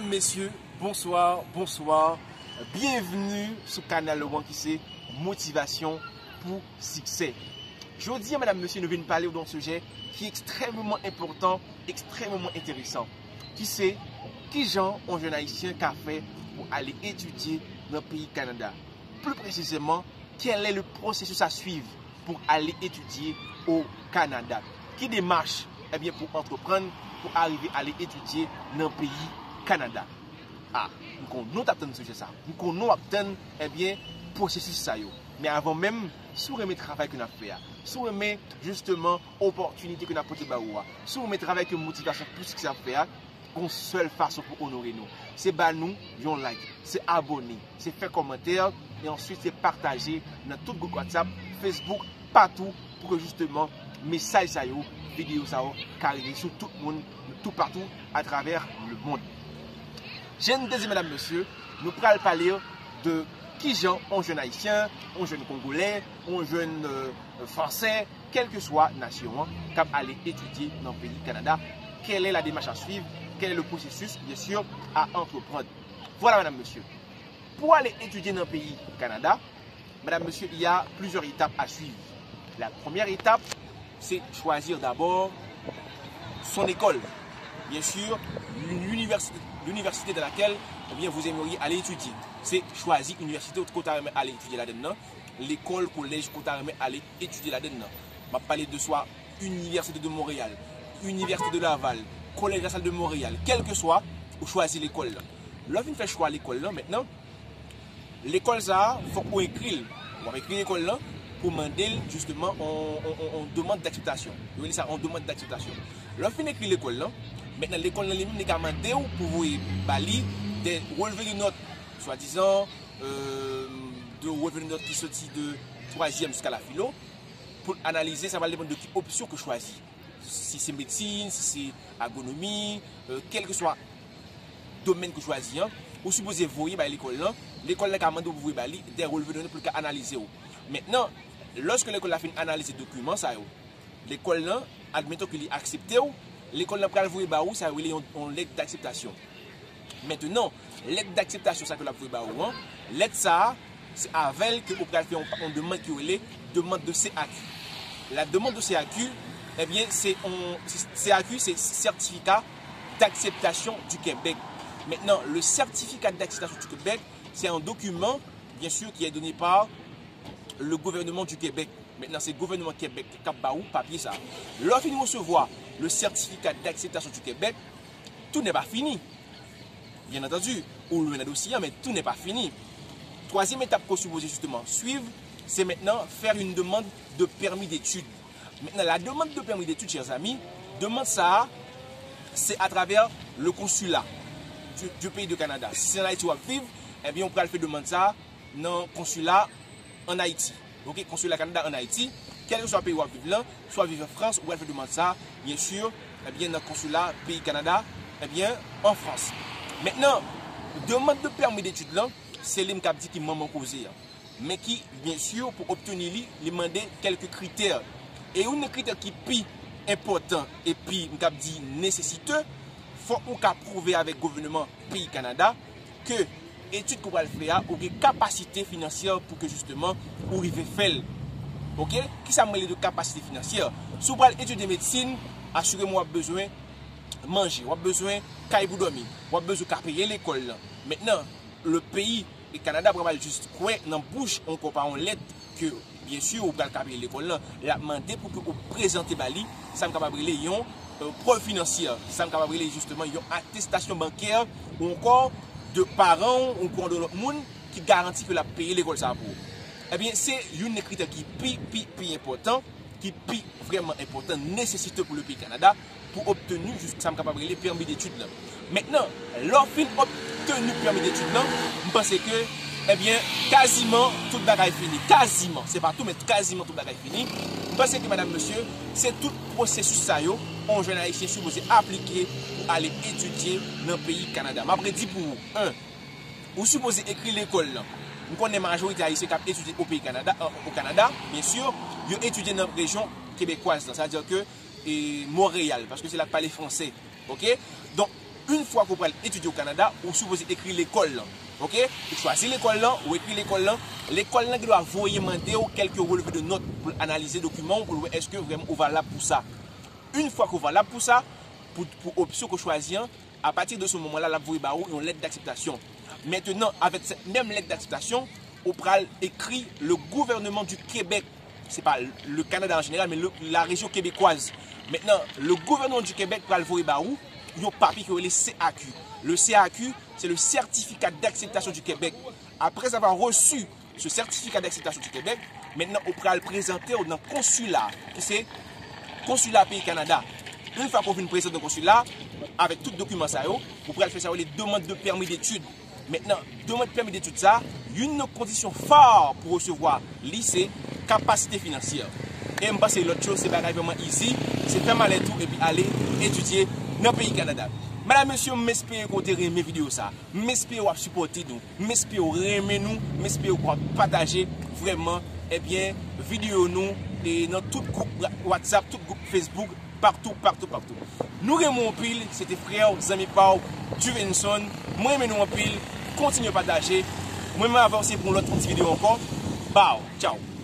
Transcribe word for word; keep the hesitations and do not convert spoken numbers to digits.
Mesye, bonswa, bonswa. Byenvni sou kanal ou an ki se Motivasyon pou Siksè. Jodi a, medam, mesye, nou vin pale w de yon sijè ki ekstrèmeman enpòtan, ekstrèmeman enteresan, ki se kijan yon jèn ayisyen ka fè pou ale etidye nan peyi Kanada. Pli presizèman, quel est le processus à suivre pour aller étudier au Canada? Ki demach, ebyen, pou antreprann pou arive ale etidye nan peyi Kanada? A, m konnen w t ap tann sijè sa. M konnen w ap tann, ebyen, pwosesis sa yo. Men avan menm, si w renmen travay ke n ap fè a, si w renmen, jisteman, opòtinite ke n ap pote ba ou a, si w renmen travay ke Motivasyon pou Siksè ap fè a, gon sèl fason pou onore nou. Se ba nou yon like, se abòne, se fè kòmantè, e answit se pataje nan tout gwoup WhatsApp, Facebook, patou, pou ke jisteman mesaj sa yo, videyo sa yo ka rive sou tout moun, toupatou atravè lemonn. Jan n te di, medam, mesye, nou pral pale de kijan yon jèn ayisyen, yon jèn kongolè, yon jèn, euh, fransè, kèlkeswa nasyon an, k ap ale etidye nan peyi Kanada. Quelle est la démarche à suivre? Quel est le processus, bien sûr, à entreprendre? Voilà, medam, mesye. Pou ale etidye nan peyi Kanada, medam, mesye, il y a plusieurs étapes à suivre. La première étape, c'est choisir d'abord son école. Bien sûr, l'université, l'université dans laquelle, eh bien, vous aimeriez aller étudier. Se chwazi inivèsite kote w ta renmen ale etidye ladann nan, lekòl, kolèj kote w ta renmen ale etidye ladann nan. M ap pale de swa Université de Montréal, Université de Laval, Collège La Salle de Montréal, kèlkeswa, ou chwazi lekòl lan. Lè w fin fè chwa lekòl lan, mentnan, lekòl sa a, fòk ou ekri l. W ap ekri lekòl lan pou mande l, jisteman, on, on, on, on demande d'acceptation. Yo rele sa on demande d'acceptation. Lè w fin ekri lekòl lan, mentnan, lekòl lan li menm, li ka mande w pou voye ba li de relevé de notes, swadizan, euh, de relevé de notes ki soti de twazyèm jiska la filo, pou l analize, sa va depann de ki opsyon ke w chwazi. Si se medsin, si se agronomi, euh, kèlkeswa domèn ke w chwazi an, ou sipoze voye bay lekòl lan. Lekòl lan ka mande w pou voye ba li de relevé de notes pou l ka analize w. Mentnan, lòske lekòl la fin analize dokiman sa yo, lekòl lan, admeton ke li aksepte w, lekòl lan pral voye ba ou sa yo rele yon, yon lettre d'acceptation. Mentnan, lettre d'acceptation sa ke l ap voye ba ou an, lèt sa a, se avè l ke ou pral fè yon, yon demann ki rele demande de C A Q. La demande de C A Q, ebyen, se yon, C A Q, se Certificat d'Acceptation du Québec. Maintenant, le Certificat d'Acceptation du Québec, c'est un document, bien sûr, qui est donné par le gouvernement du Québec. Mentnan, se gouvènman Kebèk k ap ba ou papye sa a. Lè w fin resevwa le certificat d'acceptation du Québec, tout n'est pas fini. Bien entendu, ou lwen nan dosye a, men tout n'est pas fini. Twazyèm etap ke w sipoze jisteman swiv, se mentnan faire une demande de permis d'études. Maintenant, la demande de permis d'études, chers amis, demann sa a, se atravè le consulat du, du pays de Canada. Si se an Ayiti w ap viv, ebyen, ou pral fè demann sa a nan konsila an Ayiti. Ok, konsila Kanada an Ayiti, kèlkeswa peyi w ap viv lan, swa w viv an Frans, ou pral fè demann sa, bien sûr, ebyen, nan konsila peyi Kanada, ebyen, an Frans. Mentnan, demann de pèmi detid lan, se li m k ap di ki manman koze a. Men ki, bien sûr, pou obteni li, li mande kèlke kritè. E youn nan kritè ki pi enpòtan epi, m k ap di, nesesite, fòk ou ka pwouve avèk gouvènman peyi Kanada ke etid ke w pral fè a, ou gen kapasite finansyè pou ke jisteman ou rive fè l. Ok? Kisa m rele de kapasite finansyè? Si w pral etidye medsin, asire m w ap bezwen manje, w ap bezwen kay pou dòmi, w ap bezwen ka peye lekòl lan. Mentnan, le peyi e Kanada pral jis kwè nan bouch ankò pa yon lèt ke, bien sûr, ou pral ka peye lekòl lan. L ap mande pou ke ou prezante ba li sa m kapab rele yon, euh, prèv finansyè, sa m kapab rele jisteman yon atestasyon bankè ou ankò de paran w ou ankò de lòt moun ki garanti ke l ap peye lekòl sa a pou ou. Ebyen, se youn nan kritè ki pi, pi, pi enpòtan, ki pi vrèman enpòtan, nesesite pou le peyi Kanada, pou obteni jis sa m kapab rele pèmi detid lan. Mentnan, lè w fin obteni pèmi detid lan, m panse ke, ebyen, kaziman tout bagay fini. Kaziman, se pa tou, men kaziman tout bagay fini. M panse ke, madam, mesye, se tout pwosesis sa yo, yon jèn ayisyen sipoze aplike pou ale etidye nan peyi Kanada. M ap redi pou ou, en, ou sipoze ekri lekòl lan. M konnen majorite ayisyen k ap etidye o peyi Kanada, o Kanada, bien sûr, yo etidye nan rejyon kebekwaz lan. Sa vle di ke, e, Monreyal, paske se la k pale fransè. Ok? Donk, Yon fwa ke w pral etidye o Kanada, ou sipoze ekri lekòl lan. Oke? Ou chwazi lekòl lan, ou ekri lekòl lan. Lekòl lan gen dwa voye mande w kèlke releve de nòt pou l analize dokiman w, pou l wè èske vrèman ou valab pou sa. Yon fwa ke w valab pou sa, pou, pou opsyon ke w chwazi an, apati de se moman la, l ap voye ba ou yon lèt d'akseptasyon. Mentenan, avèk sèt menm lèt d'akseptasyon, ou pral ekri le gouvernement du Québec. Se pa le Canada en général, men le, la région québécoise. Maintenant, le gouvernement du Québec pral voye ba ou yon papye ki rele C A Q. Le C A Q, c'est le certificat d'acceptation du Québec. Après avoir reçu ce certificat d'acceptation du Québec, maintenant ou pral prezante w nan konsila, ki se konsila peyi Kanada. Yon fwa ke w fin prezante nan konsila, avèk tout dokiman sa yo, ou pral fè sa yo rele demande de permis d'études. Maintenant, demande permis d'études sa, youn nan kondisyon fa pou resevwa li se kapasite finansyè. E m panse lòt yo se bagay vrèman easy, se fè malèt ou epi ale etidye nan peyi Kanada. Medam, mesye, m espere ke w te renmen videyo sa. M espere w ap sipòte nou. M espere w renmen nou. M espere w ap pataje vrèman, ebyen, videyo nou e nan tout gwoup WhatsApp, tout gwoup Facebook, partou, partou, partou. Nou renmen w anpil, se te frè w, zanmi pa w, Juvenson. Mwen renmen nou anpil, kontinye pataje. Mwen menm avè w se pou yon lòt yon ti videyo ankò. Baw, tchaw.